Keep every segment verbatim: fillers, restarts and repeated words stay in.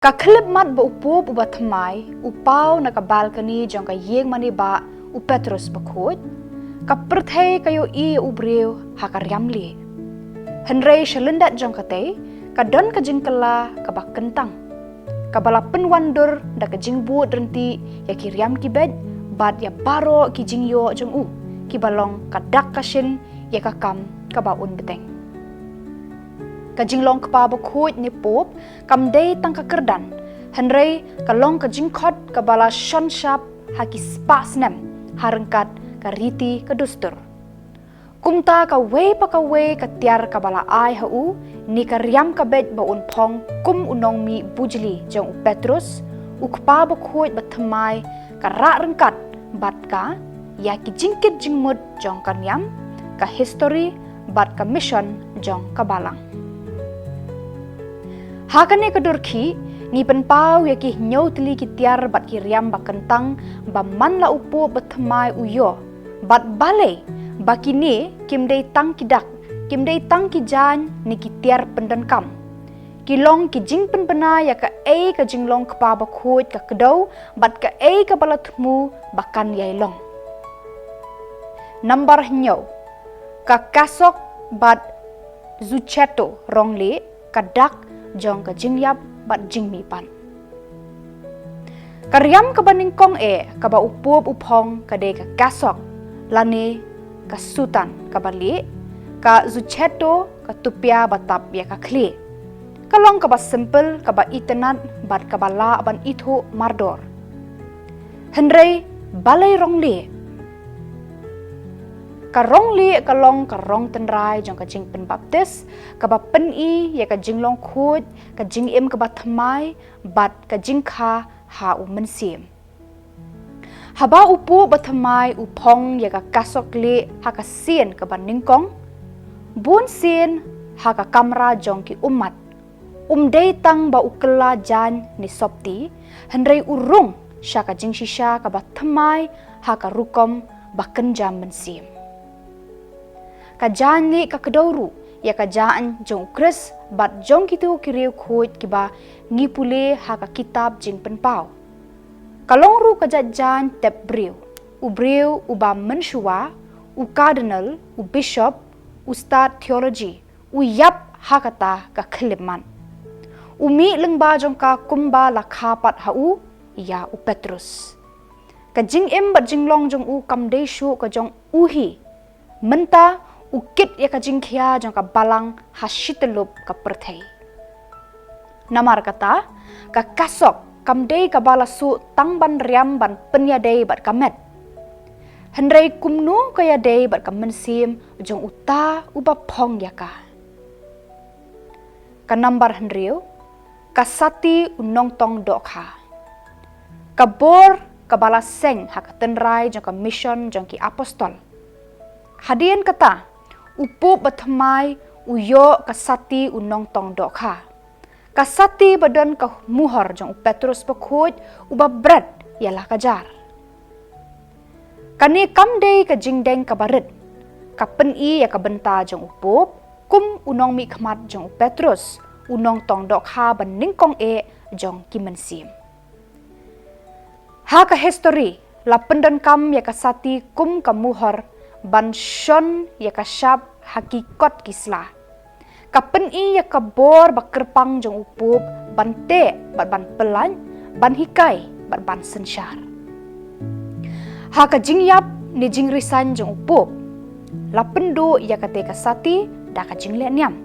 Ka khyllipmat ba u Pope uba thymmai u paw na ka balkani jong ka ïing mane ba u Petrus Bakhuid, ka pyrthei ka ïohi ïa u briew ha ka riam lieh. Hynrei sha lyndet jong katei, ka don ka jingkylla kaba kyntang, kaba la pynwandur da ka jingbud rynti ïa ki riam ki beit, bad ïa baroh ki jingïoh jong u, kiba long ka dak ka shin ïa ka kam kaba un bteng. Ka jinglong kpa bakhuid ne Pope kam dei tang ka kyrdan, hynrei ka long ka jingkhot kaba la shon shap ha ki spah snem, ha ryngkat ka riti ka dustur. Kumta kawei pa kawei ka tiar kaba la ai ha u, ne ka riam ka beit ba un phong kum u nongmih bujli jong u Petrus, u kpa bakhuid ba thymmai, ka rah ryngkat bad ka, ïa ki jingkit jingmut jong ka niam, ka histori, bad ka mission jong ka balang. Ha kane ka dur khih, ngi pynpaw ïa ki hynñiew tylli ki tiar bad ki riam ba kyntang, ba man la u Pope ba thymmai u ïoh, bad balei ba kine kim dei tang ki dak, kim dei tang ki jaiñ ne ki tiar pyndonkam. Ki long ki jingpynbna ïa kaei ka jinglong kpa bakhuid ka kdew, bad kaei kaba la thmu ba kan ïai long. Nambar hynñiew, ka cassock bad zucchetto rong lieh, ka dak jong ka jingïap bad jingmihpat. Ka riam kaba nyngkong eh kaba u Pope u phong ka dei ka cassock, lane ka sutan kaba lieh, ka zucchetto ka tupia ba tap ïa ka khlieh. Ka long kaba simple, kaba itynnad, bad kaba lah ban ithuh mardor. Hynrei balei rong lieh? Ka rong lieh ka long ka rong tynrai jong ka jingpynbaptis, kaba pyni ïa ka jinglong khuid, ka jingim kaba thymmai, bad ka jingkha ha u Mynsiem. Haba u Pope ba thymmai u phong ïa ka cassock lieh ha ka sien kaba nyngkong, bun sien ha ka kamra jong ki ummat, um dei tang ba u kylla jaiñ ne sopti, hynrei u rung sha ka jingshisha kaba thymmai ha ka rukom ba kynja mynsiem. Ka jaiñ lieh ka kdew ruh ïa ka jaiñ jong u Khrist bad jong kito ki riewkhuid kiba ngi pule ha ka kitab Jingpynpaw. Ka long ruh ka jait jaiñ tep briew, u briew uba mynshuwa, u cardinal, u bishop, u stad theology, u ïap ha kata ka khyllipmat. U mih lyngba jong ka kumba la kha pat ha u ïa u Petrus. Ka jingim bad jinglong jong u kam dei shuh ka jong u hi. Mynta u kit ïa ka jingkhia jong ka balang ha shityllup ka pyrthei. Namar kata, ka cassock kam dei kaba la suh tang ban riam ban pynïadei bad ka met. Hynrei kumno ka ïadei bad ka mynsiem jong uta uba phong ïa ka. Ka nambar hynriew, ka sati u nongtong dohkha. Ka bor kaba la seng ha ka tynrai jong ka mission jong ki apostol. Hadien kata, u Pope ba thymmai u ïoh ka sati u nongtong dohkha. Ka sati ba don ka muhor jong u Petrus Bakhuid uba bret ïa la ka jar. Kane kam dei ka jingdeng kaba rit. Ka pyni ïa ka bynta jong u Pope kum u nongmihkhmat jong u Petrus, u nongtong dohkha ba nyngkong eh jong ki mynsiem. Ha ka histori, la pyndonkam ïa ka sati kum ka muhor ban shon ïa ka shap ha ki kot ki sla. Ka pyni ïa ka bor ba kyrpang jong u Pope ban teh bad ban pyllait, ban hikai bad ban synshar. Ha ka jingïap ne jingresign jong u Pope, la pynduh ïa kata ka sati da ka jingleh niam,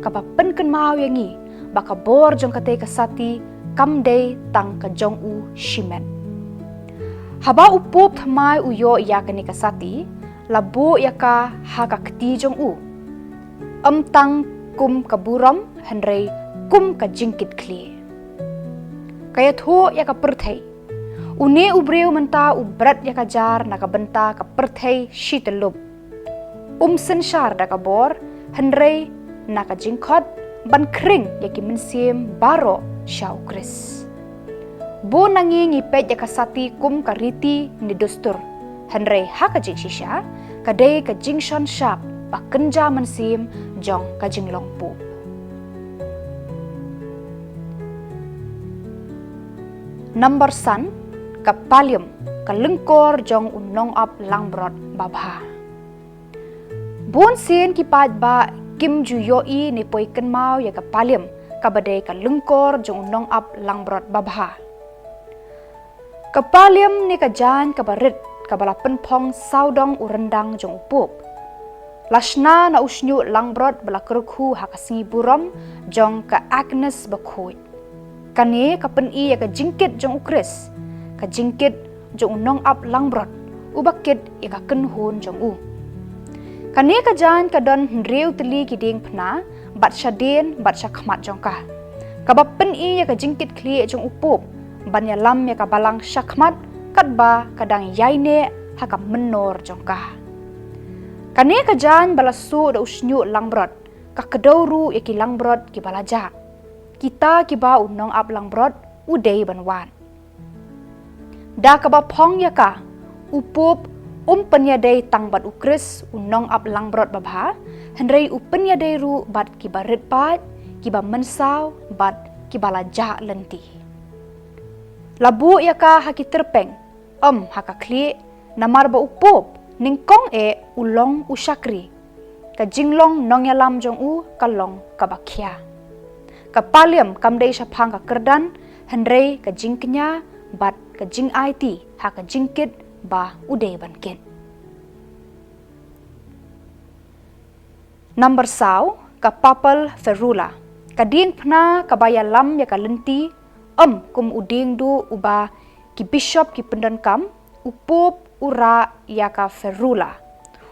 kaba pynkynmaw ïa ngi ba ka bor jong kata ka sati kam dei tang ka jong u shimet. Haba u Pope thymmai u ïoh ïa kane ka sati, la buh ïa ka ha ka kti jong u. Ym tang kum ka burom, hynrei kum ka jingkitkhlieh. Ka ïathuh ïa ka pyrthei. Une u briew mynta u bret ïa ka jar na ka bynta ka pyrthei shityllup. Um synshar da ka bor, hynrei na ka jingkhot ban khring ïa ki mynsiem baroh sha u Khrist. Bun na ngi ngi peit ïa ka sati kum ka riti ne dustur, hynrei ha ka jingshisha ka dei ka jingshon shap ba kynja mynsiem jong ka jinglong Pope. Number san, ka pallium, ka lyngkor jong u nongap langbrot babha. Bun sien ki paidbah kim ju ïohi ne poi kynmaw ïa ka pallium, kaba dei ka lyngkor jong u nongap langbrot babha. Ka pallium ne ka jaiñ kaba rit, kaba la pynphong sawdong u ryndang jong u Pope. La shna na u shñiuh langbrot ba la kyrkhu ha ka sngi burom jong ka Agnes bakhuid. Kane ka pyni ïa ka jingkit jong u Khrist, ka jingkit jong u nongap langbrot, uba kit ïa ka kynhun jong u. Kane ka jaiñ ka don hynriew tylli ki diengphna, bad shadien, bad shakhmat jong ka. Kaba pyni ïa ka jingkit khlieh jong u Pope, ban ïalam ïa ka balang shakhmat, katba ka dang ïaineh ha ka mynnor jong ka. Kane ka jaiñ ba la suh da u shñiuh langbrot, ka kdew ruh ïa ki langbrot kiba la jah. Kita kiba u nongap langbrot u dei ban wad. Da kaba phong ïa ka, u Pope um pynïadei tang bad u Khrist u nongap langbrot babha, hynrei u pynïadei ruh bad kiba rit paid, kiba mynsaw, bad kiba la jah lynti. La buh ïa ka ha ki tyrpeng, em ha ka khlieh, namar ba u Pope, nyngkong eh u long u shakri. Ka jinglong nongïalam jong u ka long kaba khia. Ka pallium kam dei shaphang ka kyrdan, hynrei ka jingkñia bad ka jingaiti ha ka jingkit ba u dei ban kit. Number saw, ka papal ferula. Ka diengphna kaba ïalam ïa ka lynti, em kum u diengduh uba ki bishop ki pyndonkam, u Pope u rah ïa ka ferula.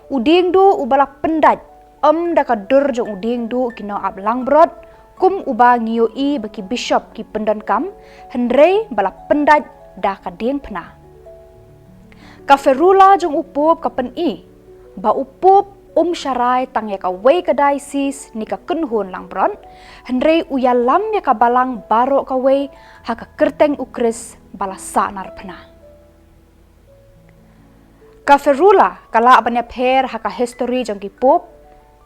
U diengduh uba la pyndait, em da ka dur jong u diengduh ki nongap langbrot, kum uba ngi ïohi ba ki bishop ki pyndonkam, hynrei ba la pyndait da ka diengphna. Ka ferula jong u Pope ka pyni, ba u Pope um sharai tang ïa kawei ka diocese ne ka kynhun langbrot, hynrei u ïalam ïa ka balang baroh kawei ha ka kyrteng u Khrist ba la sahnarphna. Ka ferula ka lah ban ïapher ha ka histori jong ki Pope,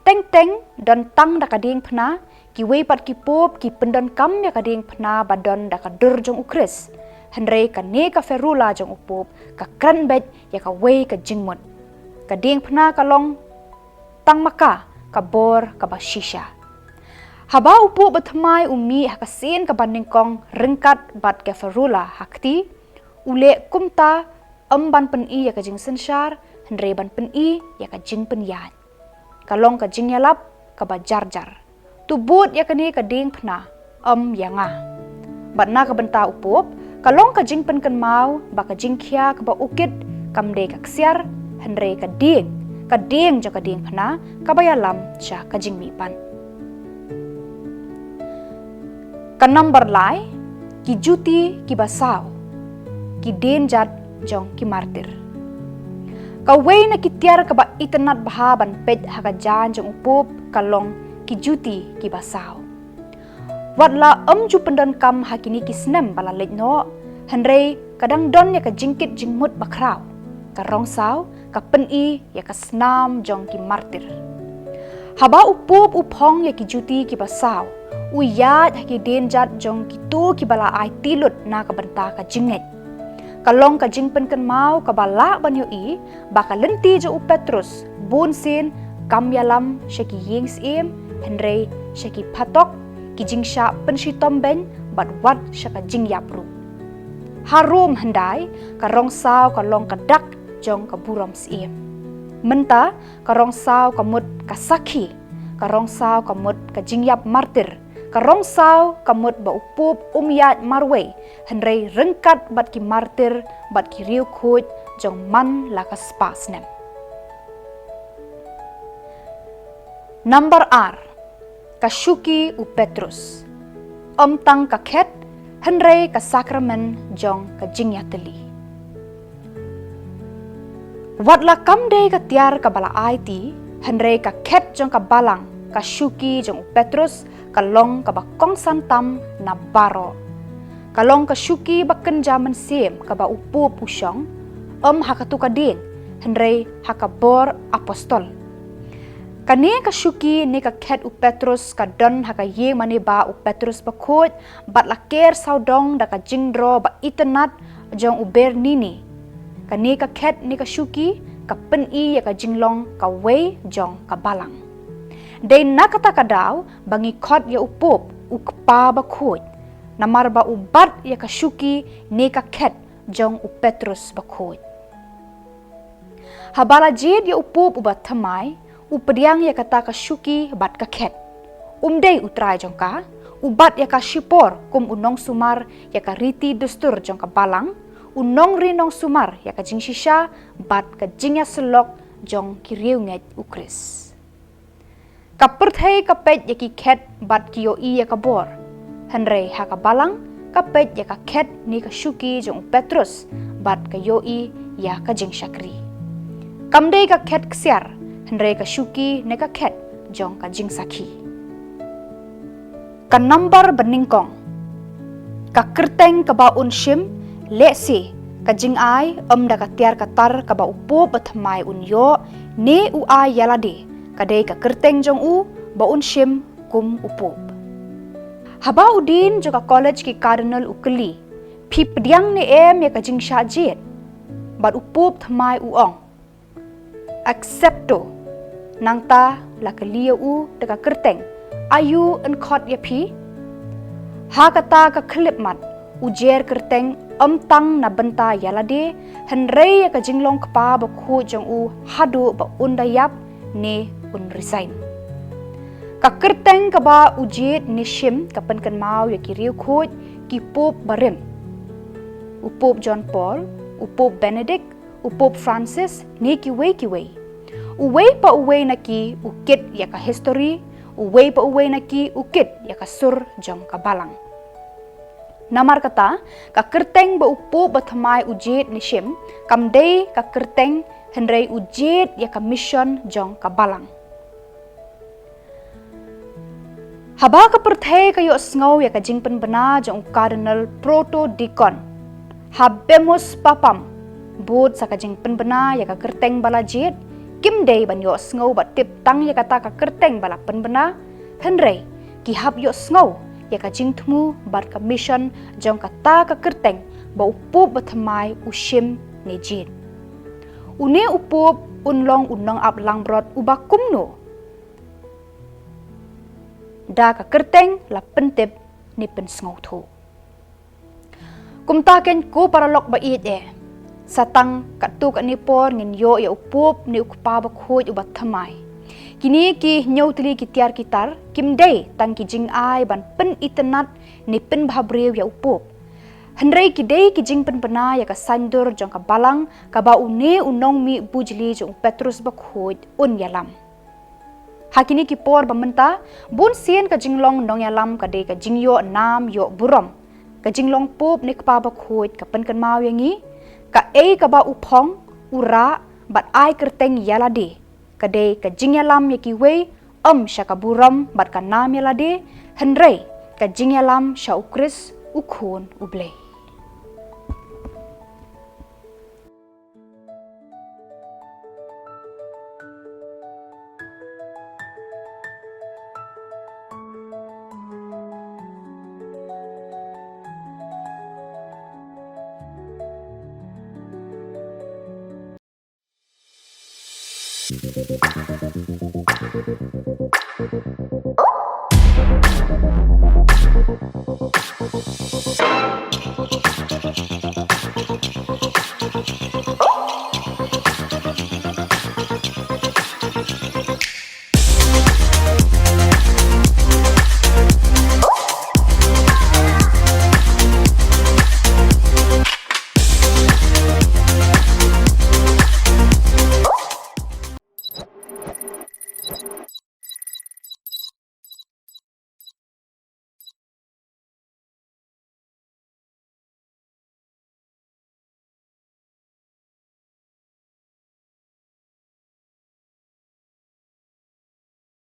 teng teng don tang da ka diengphna, kiwei pat ki Pope ki pyndonkam ïa ka diengphna ba don da ka dur jong u Khrist. Hynrei kane ka ferula jong u Pope ka kren beit ïa kawei ka jingmut. Ka diengphna ka long tang ma ka, ka bor kaba shisha. Haba u Pope bathymmai u mih ha ka sien kaba nyngkong ryngkat bad ka ferula ha kti, u leh kumta em ban pyni ïa ka jingsynshar, hynrei ban pyni ïa ka jingpynïaid. Ka long ka jingïalap kaba jar jar. To bud ïa kane ka diengphna, em ïa nga. Bad na ka bynta u Pope, ka long ka jingpynkynmaw ba ka jingkhia kaba u kit kam dei ka ksiar, hynrei ka dieng, ka dieng jong ka diengphna kaba ïalam sha ka jingmihpat. Ka number lai, ki juti kiba saw, ki dienjat jong ki martir. Kawei na ki tiar kaba itynnad bha ban peit ha ka jaiñ jong u Pope ka long ki juti kiba saw. Wat la em ju pyndonkam ha kine ki snem ba la leit noh, hynrei ka dang don ïa ka jingkit jingmut bakhraw. Ka rong saw ka pyni ïa ka snam jong ki martir. Haba u Pope u phong ïa ki juti kiba saw, u ïaid ha ki dienjat jong kito kiba la aiti lut na ka bynta ka jingngeit. Ka long ka jingpynkynmaw kaba lah ban ïohi ba ka lynti jong u Petrus bunsien kam ïalam sha ki ïing syiem, hynrei sha ki phatok, ki jingshah pynshitom beiñ bad wat sha ka jingïap ruh. Harum hyndai, ka rong saw ka long ka dak jong ka burom syiem. Mynta, ka rong saw ka mut ka sakhi, ka rong saw ka mut ka jingïap martir, ka rong saw ka mut ba u Pope um ïaid marwei, hynrei ryngkat bad ki martir bad ki riewkhuid jong man la ka spah snem. Number ar, ka shuki u Petrus. Em tang ka khet, hynrei ka sakramen jong ka jingïatylli. Wat la kam dei ka tiar kaba la aiti, hynrei ka khet jong ka balang, ka shuki jong u Petrus, ka long kaba kongsan tam na baroh. Ka long ka shuki ba kynja mynsiem kaba u Pope u shong, em ha kato ka dieng, hynrei ha ka bor apostol. Kane ka shuki ne ka khet u Petrus ka don ha ka ïing mane ba u Petrus Bakhuid, bad la ker sawdong da ka jingdro ba itynnad jong u Bernini. Kane ka khet ne ka shuki ka pyni ïa ka jinglong kawei jong ka balang. Dei na kata ka daw ba ngi khot ïa u Pope u Kpa Bakhuid, namar ba u bat ïa ka shuki ne ka khet jong u Petrus Bakhuid. Haba la jied ïa u Pope uba thymmai, u pdiang ïa kata ka shuki bad ka khet. Um dei u trai jong ka, u bat ïa ka shipor kum u nongsumar ïa ka riti dustur jong ka balang, u nongri nongsumar ïa ka jingshisha bad ka jingïasyllok jong ki riewngeit u Khrist. Ka pyrthei ka peit ïa ki khet bad ki ïohi ïa ka bor. Hynrei ha ka balang ka peit ïa ka khet ne ka shuki jong u Petrus bad ka ïohi ïa ka jingshakri. Kam dei ka khet ksiar, hynrei ka shuki ne ka khet jong ka jingsakhi. Ka nambar banyngkong. Ka kyrteng kaba un shim, lehse ka jingai ym da ka tiar ka tar kaba u Pope bathymmai un ïoh ne u ai ïalade, ka dei ka kyrteng jong u ba un shim kum u Pope. Haba u Dean jong ka College ki Cardinal u kylli, "Phi pdiang ne em ïa ka jingshah jied?" Bad u Pope thymmai u ong, "Accepto." Nangta la kylli ïa u da ka kyrteng, "Aïu yn khot ïa phi?" Ha kata ka khyllipmat, u jer kyrteng ym tang na bynta ïalade, hynrei ïa ka jinglong Kpa Bakhuid jong u haduh ba un da ïap ne un resign. Ka kyrteng kaba u jied ne shim ka pynkynmaw ïa ki riewkhuid, ki Pope barim. U Pope John Paul, u Pope Benedict, u Pope Francis ne kiwei kiwei. Uwei pa uwei na ki u kit ïa ka histori, uwei pa uwei na ki u kit ïa ka sur jong ka balang. Namar kata, ka kyrteng ba u Pope bathymmai u jied ne shim, kam dei ka kyrteng, hynrei u jied ïa ka mission jong ka balang. Haba ka pyrthei ka ïohsngew ïa ka jingpynbna jong u Cardinal Proto Deacon, "Habemus Papam," bud sa ka jingpynbna ïa ka kyrteng ba la jied, kim dei ban ïohsngew bad tip tang ïa kata ka kyrteng ba la pynbna, hynrei ki hap ïohsngew ïa ka jingthmu bad ka mission jong kata ka kyrteng ba u Pope bathymmai u shim ne jied. Une u Pope un long u nongap langbrot uba kumno? Da ka kyrteng la pyntip ne pynsngewthuh. Kumta keiñ ko paralok ba ïeit eh, sa tang katto katne por ngin ïoh ïa u Pope ne u Kpa Bakhuid uba thymmai. Kine ki hynñiew tylli ki tiar ki tar kim dei tang ki jingai ban pynitynnad ne pynbhabriew ïa u Pope. Hynrei ki dei ki jingpynbna ïa ka saiñdur jong ka balang kaba une u nongmih bujli jong u Petrus Bakhuid un ïalam. Ha kine ki por ba mynta, bun sien ka jinglong nongïalam ka dei ka jingïoh nam ïoh burom. Ka jinglong Pope ne Kpa Bakhuid ka pynkynmaw ïa ngi, kaei kaba u phong, u rah bad ai kyrteng ïalade, ka dei ka jingïalam ïa kiwei, ym sha ka burom bad ka nam ïalade, hynrei ka jingïalam sha u Khrist u Khun u Blei.